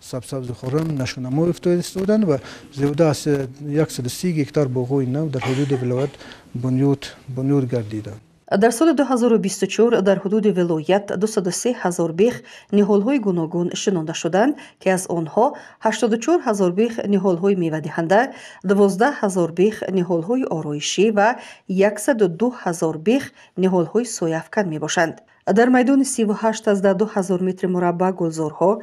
сабсабзу хуррам нашъунамо истодаанд ва зиёда аз 130 гектар боғҳои нав дар ҳудуди вилоят бунёд гардиданд. Дар соли 2024 дар ҳудуди вилоят 203 ҳазор бех ниҳолҳои гуногун шинонда шуданд, ки аз онҳо 84 ҳазор бех ниҳолҳои мевадиҳанда, 12 ҳазор бех ниҳолҳои ороишӣ ва 102 ҳазор бех ниҳолҳои сояафкан мебошанд. Дар майдони 38,2 ҳазор метри мураббаъ гулзорҳо,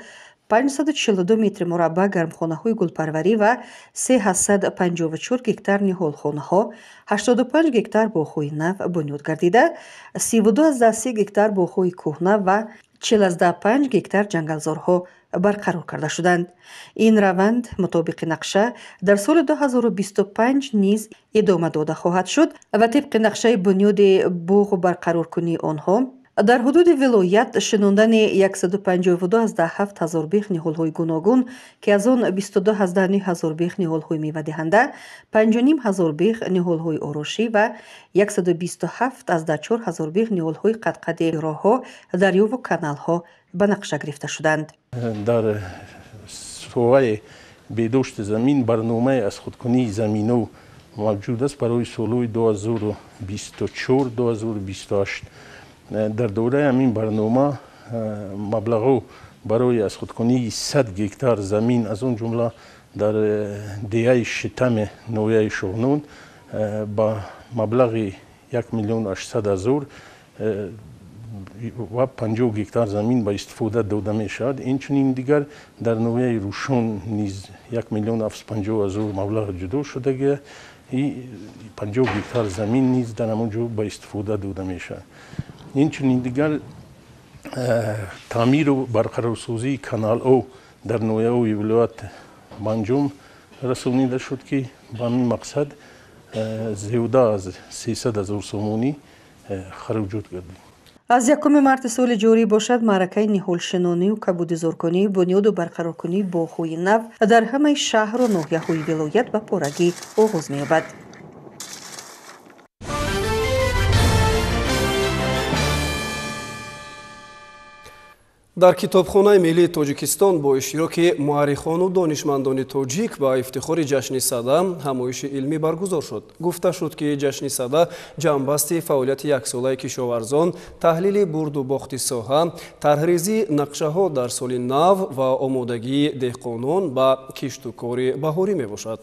542 метри мураббаъ гармхонаҳои гулпарварӣ ва 354 гектар ниҳолхонаҳо, 85 гектар боғҳои нав бунёд гардида, 32,3 гектар боғҳои кӯҳна ва 45 гектар ҷангалзорҳо барқарор карда шуданд. Ин раванд мутобиқи нақша дар соли 2025 низ идома дода хоҳад шуд ва тибқи нақшаи бунёди боғу барқароркунии онҳо дар ҳудуди вилоят шинондани 152,7 ҳазор бех ниҳолҳои гуногун, ки аз он 22,9 ҳазор бех ниҳолҳои мевадиҳанда, 5,5 ҳазор бех ниҳолҳои орошӣ ва 127,4 ҳазор бех ниҳолҳои қадқади роҳҳо, дарёву каналҳо ба нақша гирифта шуданд. Дар соҳаи беҳдошти замин барномаи аз худкунии заминҳо мавҷуд аст барои солҳои 2024-2028. Дар доираи ҳамин барнома маблағҳо барои аз худкунии 100 гектар замин, аз он ҷумла дар деҳаи Шитами ноҳияи Шоҳнон ба маблағи 1 800 000 ва 50 гектар замин ба истифода дода мешавад. Инчунин дигар дар ноҳияи Рӯшон низ 1 750 000 маблағ ҷудо шудагӣ, 50 гектар замин низ дар ҳамон ҷо ба истифода дода мешавад. Инчунин дигар таъмиру барқарорсозии каналҳо дар ноҳияҳои вилоят ба анҷом расонида шуд, ки ба ҳамин мақсад зиёда аз 300 ҳазор сомонӣ хароҷот гардид. Аз 1 марти соли ҷорӣ бошад, маъракаи ниҳолшинонию кабудизоркунӣ, бунёду барқароркунии боғҳои нав дар ҳамаи шаҳру ноҳияҳои вилоят ба поррагӣ оғоз меёбад. Дар китобхонаи миллии Тоҷикистон бо иштироки муаррихону донишмандони тоҷик ба ифтихори ҷашни Сада ҳамоиши илмӣ баргузор шуд. Гуфта шуд, ки ҷашни Сада ҷамъбасти фаъолияти яксолаи кишоварзон, таҳлили бурду бохти соҳа, тарҳрезии нақшаҳо дар соли нав ва омодагии деҳқонон ба кишту кори баҳорӣ мебошад.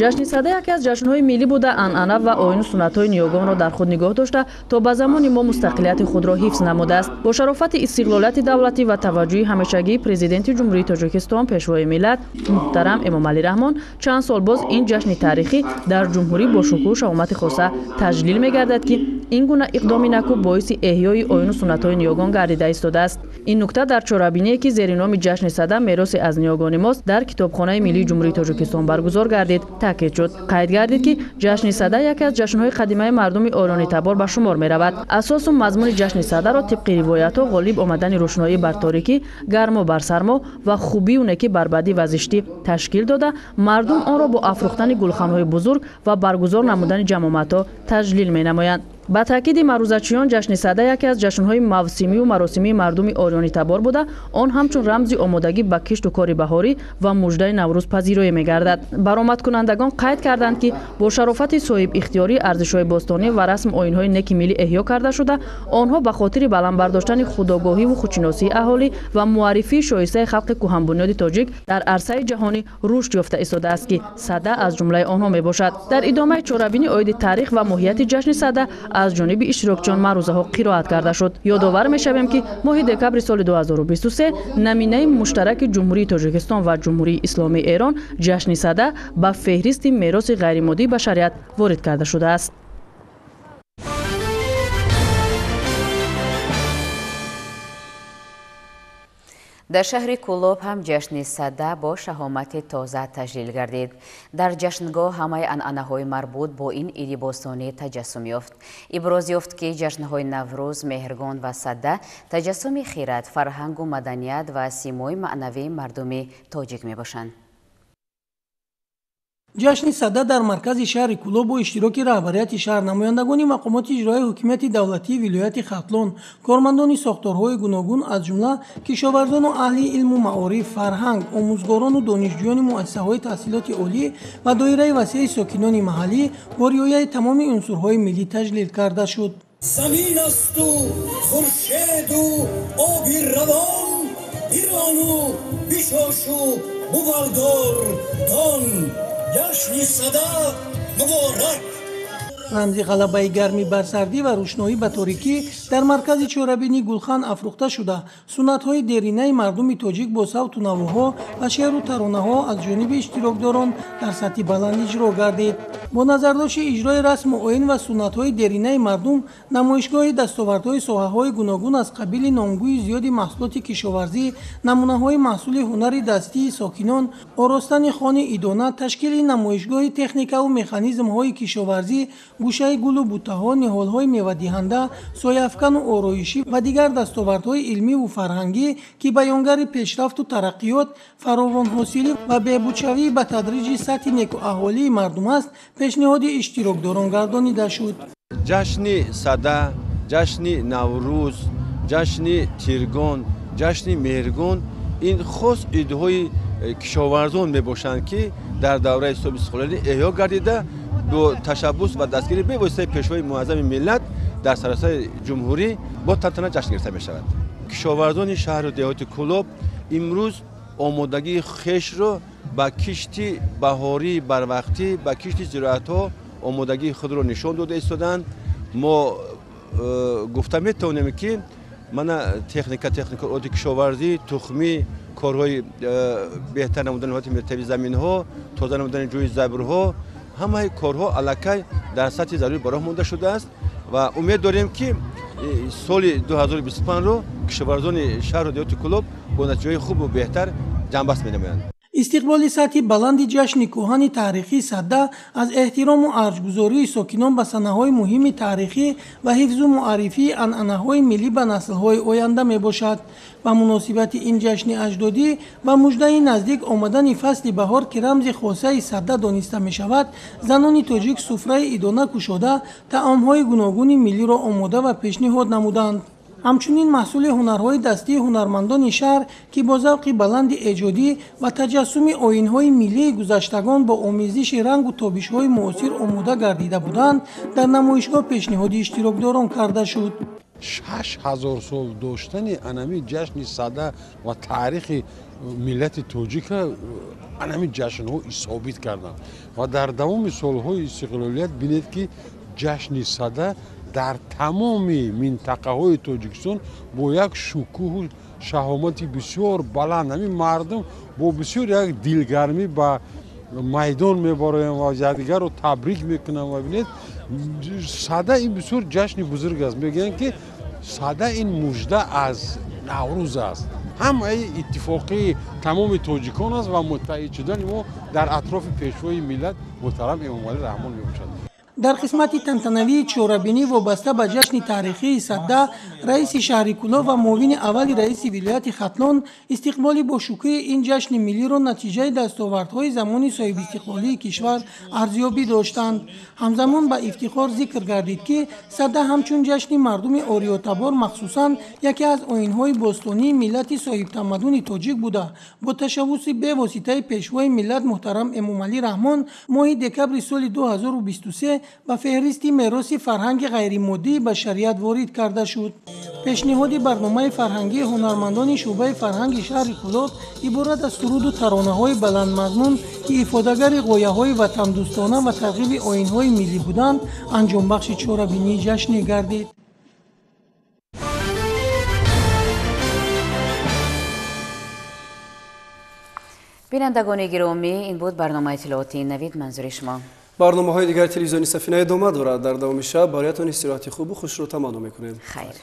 Ҷашни Сада яке аз ҷашнҳои миллӣ буда, анъана ва оину суннатҳои ниёгонро дар худ нигоҳ дошта, то ба замони мо мустақилияти худро ҳифз намудааст. Бо шарофати истиқлолияти давлатӣ ва таваҷҷӯҳи ҳамешагии Президенти Ҷумҳурии Тоҷикистон, Пешвои миллат муҳтарам Эмомалӣ Раҳмон, чанд сол боз ин ҷашни таърихӣ дар ҷумҳурӣ бо шукӯҳу шаҳомати хоса таҷлил мегардад, ки ин гуна иқдоми наку боиси эҳёи оину суннатҳои ниёгон гардида истодааст. Ин нукта дар чорабиние, ки зери номи ҷашни Сада мероси аз ниёгони мост, дар китобхонаи миллии Ҷумҳурии Тоҷикистон баргузор гардид. таъкид шуд. Қайд гардид, ки ҷашни Сада яке аз ҷашнҳои қадимаи мардуми ориёнитабор ба шумор меравад. Асосу мазмуни ҷашни Садаро тибқи ривоятҳо ғолиб омадани рӯшноӣ бар торикӣ, гармо бар сармо ва хубию некӣ бар бадӣ ва зиштӣ ташкил дода, мардум онро бо афрӯхтани гулханҳои бузург ва баргузор намудани ҷамоматҳо таҷлил менамоянд. Ба таъкиди маърузачиён, ҷашни Сада яке аз ҷашнҳои мавсимию маросимии мардуми ориёнитабор буда, он ҳамчун рамзи омодагӣ ба кишту кори баҳорӣ ва муждаи Наврӯз пазироӣ мегардад. Баромадкунандагон қайд карданд, ки бо шарофати соҳибихтиёрӣ арзишҳои бостонӣ ва расму оинҳои неки миллӣ эҳё карда шуда, онҳо ба хотири баланд бардоштани худогоҳиву худшиносии аҳолӣ ва муаррифии шоистаи халқи кӯҳанбунёди тоҷик дар арсаи ҷаҳонӣ рушд ёфта истодааст, ки Сада аз ҷумлаи онҳо мебошад. Дар идомаи чорабинӣ оиди таърих ва моҳияти ҷашни Сада аз ҷониби иштирокчиён маърузаҳо қироат карда шуд. Ёдовар мешавем, ки моҳи декабри соли 2023 наминаи муштараки Ҷумҳурии Тоҷикистон ва Ҷумҳурии Исломии Эрон ҷашни Сада ба феҳристи мероси ғайримоддии башарият ворид карда шудааст. Дар шаҳри Кӯлоб ҳам ҷашни Сада бо шаҳомати тоза таҷлил гардид. Дар ҷашнгоҳ ҳамаи анъанаҳои марбут бо ин иди бостонӣ таҷассум ёфт. Иброз ёфт, ки ҷашнҳои Наврӯз, Меҳргон ва Сада таҷассуми хират, фарҳангу маданият ва симои маънавии мардуми тоҷик мебошанд. Ҷашни Сада дар маркази шаҳри Кӯлоб бо иштироки раҳбарияти шаҳр, намояндагони мақомоти иҷроияи ҳукумати давлатии вилояти Хатлон, кормандони сохторҳои гуногун, аз ҷумла кишоварзону аҳли илму маориф, фарҳанг, омӯзгорону донишҷӯёни муассисаҳои таҳсилоти олӣ ва доираи васеи сокинони маҳаллӣ бо риояи тамоми унсурҳои миллӣ таҷлил карда шуд. Замин асту хуршеду оби равон, бирону бишошу бувалдор дон. Ҷашни Сада муборак! Рамзи ғалабаи гармӣ бар сардӣ ва рӯшноӣ ба торикӣ дар маркази чорабинӣ гулхан афрӯхта шуда, суннатҳои деринаи мардуми тоҷик бо савту навоҳо ва шеъру таронаҳо аз ҷониби иштирокдорон дар сатҳи баланд иҷро гардид. Бо назардошти иҷрои расму оин ва суннатҳои деринаи мардум, намоишгоҳи дастовардҳои соҳаҳои гуногун аз қабили номгӯи зиёди маҳсулоти кишоварзӣ, намунаҳои маҳсули ҳунари дастии сокинон, оростани хони идона, ташкили намоишгоҳи техникаву механизмҳои кишоварзӣ, гӯшаи гулу буттаҳо, ниҳолҳои мевадиҳанда, сояафкану ороишӣ ва дигар дастовардҳои илмиву фарҳангӣ, ки баёнгари пешрафту тараққиёт, фаровонҳосилӣ ва беҳбудшавии ба тадриҷи сатҳи некуаҳолии мардум аст, пешниҳоди иштирокдорон гардонида шуд. Ҷашни Сада, ҷашни Наврӯз, ҷашни Тиргон, ҷашни Меҳргон ин хос идҳои кишоварзон мебошанд, ки дар давраи соҳиби истиқлолӣ эҳё гардида, бо ташаббус ва дастгирии бевоситаи пешвои муаззами миллат дар саросари ҷумҳурӣ бо тантана ҷашн гирифта мешавад. Кишоварзони шаҳру деҳоти Кӯлоб имрӯз омодагии хешро ба кишти баҳории барвақтӣ, ба кишти зироатҳо омодагии худро нишон дода истоданд. Мо гуфта метавонем, ки мана техникаоти кишоварзӣ, тухмӣ, корҳои беҳтар намудани ҳолати мертави заминҳо, тоза намудани ҷӯи забрҳо, ҳамаи корҳо аллакай дар сатҳи зарурӣ ба роҳ монда шудааст ва умед дорем, ки соли 2025-ро кишоварзони шаҳру деҳоти Кӯлоб бо натиҷаҳои хубу беҳтар ҷамъбаст менамоянд. Истиқболи сатҳи баланди ҷашни кӯҳани таърихии Сада аз эҳтирому арҷгузории сокинон ба санаҳои муҳими таърихӣ ва ҳифзу муаррифии анъанаҳои миллӣ ба наслҳои оянда мебошад. Ба муносибати ин ҷашни аҷдодӣ ва муждаи наздик омадани фасли баҳор, ки рамзи хосаи Сада дониста мешавад, занони тоҷик суфраи идона кушода, таомҳои гуногуни миллиро омода ва пешниҳод намуданд. Ҳамчунин маҳсули ҳунарҳои дастии ҳунармандони шаҳр, ки бо завқи баланди эҷодӣ ва таҷассуми оинҳои миллии гузаштагон бо омезиши рангу тобишҳои муосир омода гардида буданд, дар намоишгоҳ пешниҳоди иштирокдорон карда шуд. 6000 сол доштани анами ҷашни Сада ва таърихи миллати тоҷикро анами ҷашнҳо собит карданд ва дар давоми солҳои истиқлолият бинед, ки ҷашни Сада дар тамоми минтақаҳои Тоҷикистон бо як шукӯҳу шаҳомати бисёр баланд, ҳамин мардум бо бисёр як дилгармӣ ба майдон мебароянд ва якдигарро табрик мекунанд. Ва бинед, Сада ин бисёр ҷашни бузург аст. Мегӯянд, ки Сада ин мужда аз Наврӯз аст. Ҳамаи иттифоқии тамоми тоҷикон аст ва муттаҳид шудани мо дар атрофи пешвои миллат муҳтарам Эмомалӣ Раҳмон мебошад. Дар қисмати тантанавии чорабинӣ вобаста ба ҷашни таърихии Садда, раиси шаҳри Кӯлоб ва муовини аввали раиси вилояти Хатлон истиқболи бошукӯҳи ин ҷашни миллиро натиҷаи дастовардҳои замони соҳибистиқлолии кишвар арзёбӣ доштанд. Ҳамзамон ба ифтихор зикр гардид, ки Садда ҳамчун ҷашни мардуми ориётабор махсусан яке аз оинҳои бостонии миллати соҳибтамаддуни тоҷик буда, бо ташаббуси бевоситаи пешвои миллат муҳтарам Эмомалӣ Раҳмон моҳи декабри соли 2023 ба феҳристи мероси фарҳанги ғайримоддии башарият ворид карда шуд. Пешниҳоди барномаи фарҳангии ҳунармандони шӯъбаи фарҳанги шаҳри Кӯлоб иборат аз суруду таронаҳои баландмазмун, ки ифодагари ғояҳои ватандӯстона ва тарғиби оинҳои миллӣ буданд, анҷомбахши чорабинии ҷашнӣ гардид. Бинандагони гиромӣ, ин буд барномаи иттилоотии Навид. Манзури шумо. Барномаҳои дигари телевизиони Сафина идома дорад. Дар давоми шаб бароятон истироҳати хубу хушро таманно мекунем. Хайр.